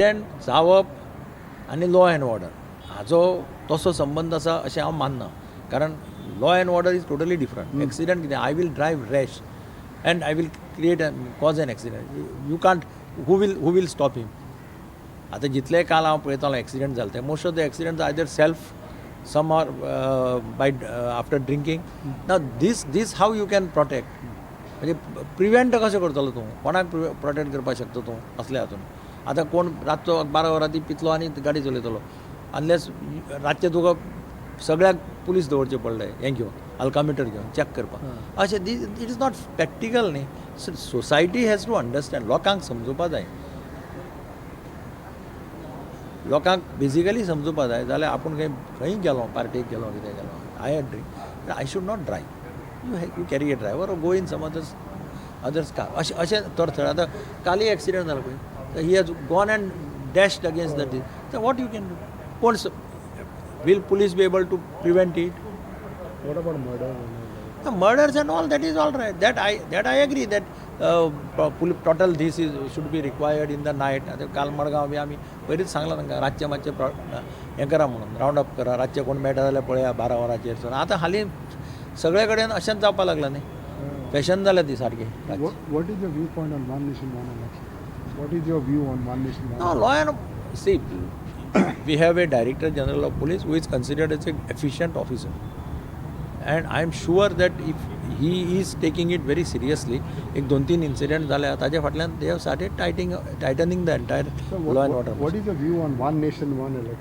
Accident जावप आनी law and order हाजो तसो संबंद आसा अशें हांव मानना, कारण law and order is totally different. Accident कितें, I will drive rash and I will create cause an accident. You can't, who will stop him? आतां जितले काल हांव पळयतालो एक्सिडंट जाले ते, most of the accident either self, some are by after drinking. ना, this how you can protect, म्हणजे prevent कशें करतलो तूं? कोणाक प्रोटेक्ट करपाक शकता तूं असल्या हातून? आतां कोण रातचो 12 वरां ती पितलो आनी गाडी चलयतलो? अनलेस रातचें तुका सगळ्याक पुलीस दवरचे पडले, हें घेवन, अल्कामिटर घेवन चॅक करपाक अशें. This it is not practical न्ही. Society has to understand. लोकांक समजुपा जाय, लोकांक बेजिकली समजुपा जाय. जाल्यार आपूण खंय खंय गेलो, पार्टेक गेलो, कितें गेलो, I had drink, I should not drive. You carry a driver, go in some others car. अशें अशें तर थंय आतां कालय एक्सिडंट जालो पळय, he has gone and dashed against the this. What you can do? कोण will police be able to prevent it? What about murder and all that? The murders and all that is all right. That I agree that total this is should be required in the night. आतां काल मडगांव बी आमी पयलींच सांगलां तांकां, रातचें मातशें हें करा म्हणून, रावंड अप करा, रातचें कोण मेळटा जाल्यार पळया 12 वरांचेर. सो आतां हालीं सगळे कडेन अशेंच जावपाक लागलां न्ही, फॅशन जाल्या ती सारकी रातची. What is your viewpoint on one nation, one election? What is your view on one nation, one No, law and see, we have a Director General of Police who is considered as an efficient officer, and I am sure that if he is taking it very seriously, एक दोन तीन incident जाल्या ताजे फाटल्यान they have started tightening the entire So what, law and what, order. What is your view on one nation, one election?